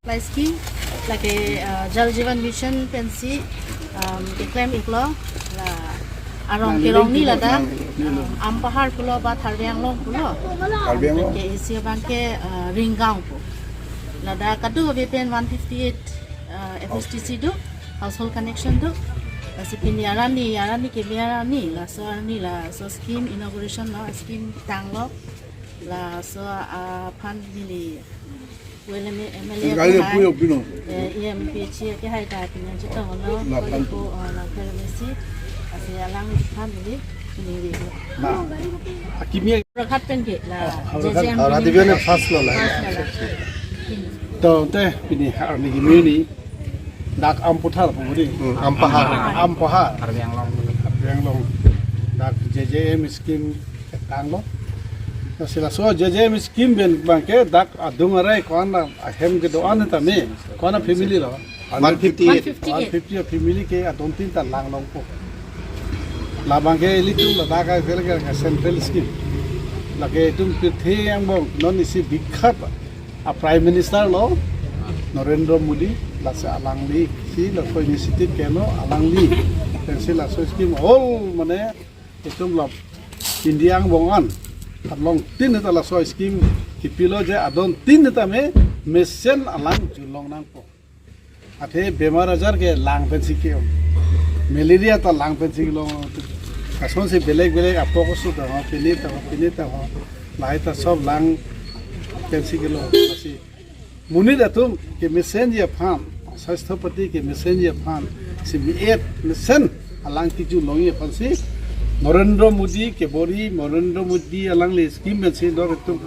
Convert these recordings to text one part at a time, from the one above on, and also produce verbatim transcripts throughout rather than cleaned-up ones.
Supply scheme, lake, uh, Jal Jeevan Mission pensi, um, keklem iklo, la arong kerong ni ladak, um, Ampahar pulo ba Karbi Anglong pulo. Karbi Anglong. Ke isi abang ke, uh, Ringgaon pu. Ladak kadokave pen one fifty-eight, uh, F S T C do, household connection do. Lasi pini arni, arni keme arni, laso arni laso scheme inauguration lo, scheme tanglo. Laso aphan neli well M L A, Kali ko hai, puyo bino. Eh, E M P H A ke hai ta pini chetonglo, lapen ko, eh, la F L M C, lasi alangphan neli pini. Na. Akimi. Rakat pen ke la. Oh, J J M Howraghat. Howraghat pini. Division first lo la. First lo la. Tangte pini arni kimi ni dak Ampahar pu di. Hmm, Ampahar. Ampahar. Karbi Anglong. Karbi Anglong. Dak J J M scheme ketanglo. Lasi laso J J M scheme pen abang ke dak adung arai ko-an ahem kedo-an tame, ko-an family lo. One fifty-eight. One fifty-eight. One fifty family ke adon tin ta lang longpo. Labang ke ilitum ladak ke, ke, ke central scheme. Lake itum pirthe angbong non isi bikhat a Prime Minister lo Narendra Modi, lasi alangli si laso initiative keno alangli. Pensi laso scheme all mane itum lo India angbong an along tin ta laso scheme kipilo je adon tin tame mesen alang julong nangpo. Athe bemar ajar ke lang pensi ke-ong. Malaria ta lang pensi long. Kasonsi belek belek apok osu ta ho, pini ta ho, pini ta ho. Lahai ta sob lang pensi kelong. Lasi monit atum kemesenji aphan, sasthopati kemesenji aphan, si mi-et mesen alang kejulongji aphansi Narendra Modi kebor-i, Narendra Modi alangli scheme pensi dok itum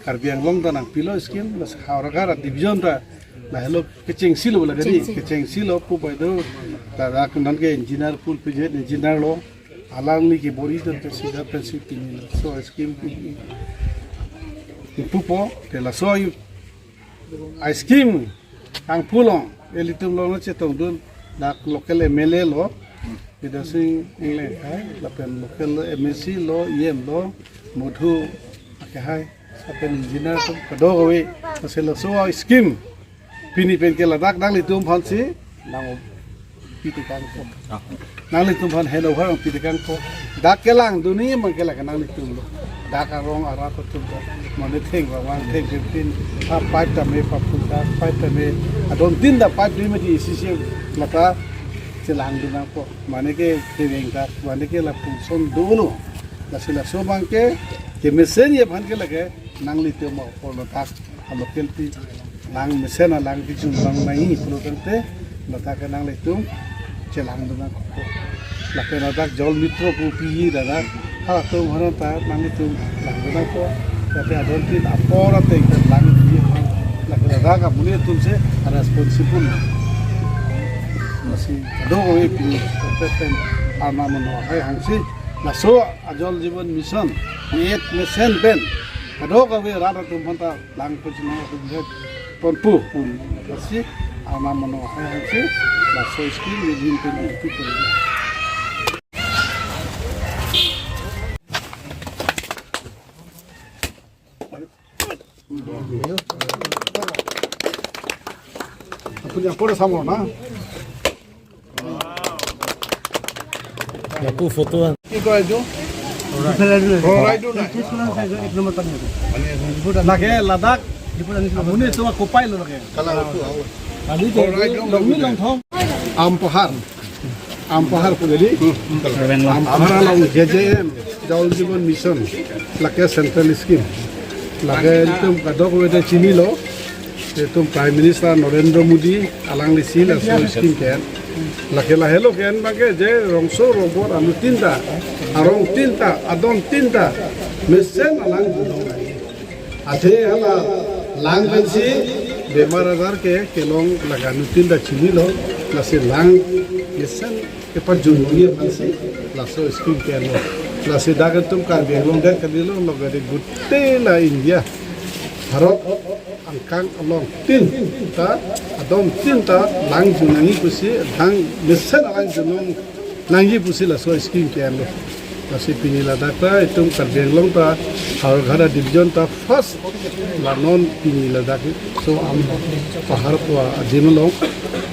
Karbi Anglong ta nangpilo scheme, lasi Howraghat division ta lahelo kechengsi lo lake di, kechengsi. Kechengsi lo pu bai do, ladak non ke engineer full fledged engineer lo, alangli kebor-i don ke sida pensi pini laso scheme pi, pi pupo, te laso a scheme kangpu along, ilitum along chetongdun, dak local M L A lo, Bidya Sing Engleng hai, lapen local M A C lo, E M lo, Madhu Akehai, lapen engineer atum kadokave, lasi laso a scheme pini pen ke ladak nanglitum aphansi nangpi tekangpo. Ah. Nanglitum aphan handover nangpi tekangpo. Dak kelangdunji abang ke lake nanglitum lo. Dak arong arat atum lo. Mane theng vangvang theng pin pin. A pipe tame paphun ta pipe tame. Adon tin ta pipe ri mati isi isi lata chelangdun nangpo. Mane ke keveng ta, mane ke lapuson dolo. Lasi laso abang ke kemesenji aphan ke lake nanglitum apor ladak a local pi lang mesen alang kejulong nangji pulo tangte, ladak ke nanglitum chelangdun nangpo. Lapen ladak Jal Mitro pu pi ladak, halatum aphan ta nanglitum langdun nangpo. Lapen adon tin apor ateng ta langji aphan, lapen ladak amonit atum si responsible. Lasi kadokave pini, lapen arnam mano hai hangsi, laso a Jal Jeevan Mission, mi-et mesen pen kadokave rat atum aphan ta lang pachinang atum het ponpo pu. Lasi arnam mano hai hangsi laso scheme ni din pen ipi pen. Apuni apor samo na. Lapu photo an. কি কয় এইটো? ফ্ল'ৰাইডো নাই। ফ্ল'ৰাইডো নাই। এক নম্বৰ পানী এইটো। Lake ladak, আপুনি তো Kopai lo lake. Kalang itu, oh. Kali তো ফ্ল'ৰাইডো longni নাই। Longthom. Ampahar. Ampahar pu di. Ampahar along J J M, Jal Jeevan Mission. Lake central scheme. Lake itum kadokave ta chinilo. Itum Prime Minister Narendra Modi alangli si laso scheme ke-en. Lake lahelo ke-en abang ke je rongso rongbor anuttin ta, arong tin ta, adon tin ta mesen alang julong. Athe hala lang pensi bemar ajar ke kelong lake anuttin ta chinilo, lasi lang mesen kepajulongji aphansi laso scheme ke-enlo. Lasi dak itum Karbi Anglong det kalilo, lake de gutela India, Bharat angkang along tin ta, adon tin ta lang junangji pusi, lang mesen alang junong nangji pusi laso scheme ke-enlo. Lasi pini ladak ta itum Karbi Anglong ta Howraghat division ta first la non pini ladak so am pahar pu adim along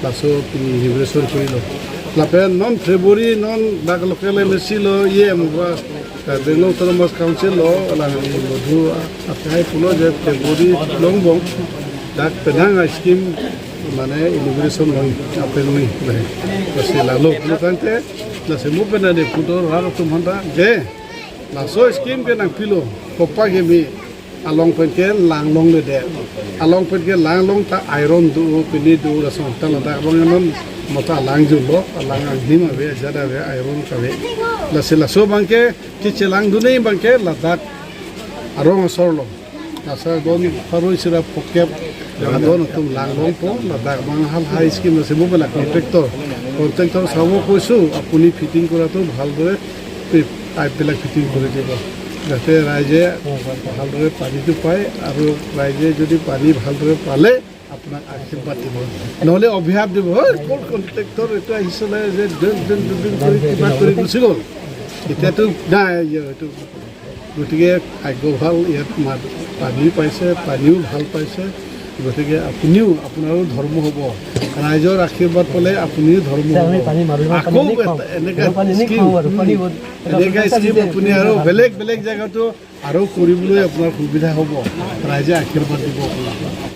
laso pini inauguration korilo. Lapen non February non dak local M A C lo, E M ba Karbi Anglong Autonomous Council lo, alangli Madhu Akhai pulo je February longbong dak penang a scheme mane inauguration long apen ni. Lasi lalo pulo tangte, lasi mo penang de pudo rar atum aphanta je laso scheme ke nangpilo, kopa ke mi along pen ke lang longledet. Along pen ke lang long ta iron do, pini do, lason ta ladak abang non mata lang julo, alang anghim ave, ajat ave, iron kave. Lasi laso abang ke kechelangdunji abang ke ladak arong asor lo. Lasi don pharo isi ra phokep, don atum lang longpo, ladak abang halahai scheme, lasi mo bela contractor, contractor sabo koisu, apuni fitting kora to bhal dore, pi-, pipe বিলাক fitting কৰি দিব, যাতে ৰাইজে ভালদৰে পানীটো পায় আৰু ৰাইজে যদি পানী ভালদৰে পালে আপোনাক আশীৰ্বাদ দিব, নহ'লে অভিশাপ দিব। "ঐ, ক'ৰ কণ্ট্ৰেক্টৰ এইটো আহিছিলে যে ডুন ডুন ডুন ডুন কৰি কিবা কৰি গুচি গ'ল, এতিয়াতো নাই, ইয়ে, এইটো।" গতিকে ভাগ্য ভাল, ইয়াত মা-, পানী পাইছে, পানীও ভাল পাইছে। গতিকে আপুনিও, আপোনাৰো ধৰ্ম হ'ব, ৰাইজৰ আশীৰ্বাদ পালে আপুনিও ধৰ্ম হ'ব। আমি পানী মাৰো, ইমান পানী আকৌ এনে খাওঁ। এটা, এনেকা ইমান পানী এনে স্কিম, খাওঁ আৰু, পানী বহুত, এনেকা এটা স্কিম দিছে। আপুনি আৰু বেলেগ বেলেগ জেগাতো আৰু কৰিবলৈ আপোনাৰ সুবিধা হ'ব, ৰাইজে আশীৰ্বাদ দিব আপোনাক।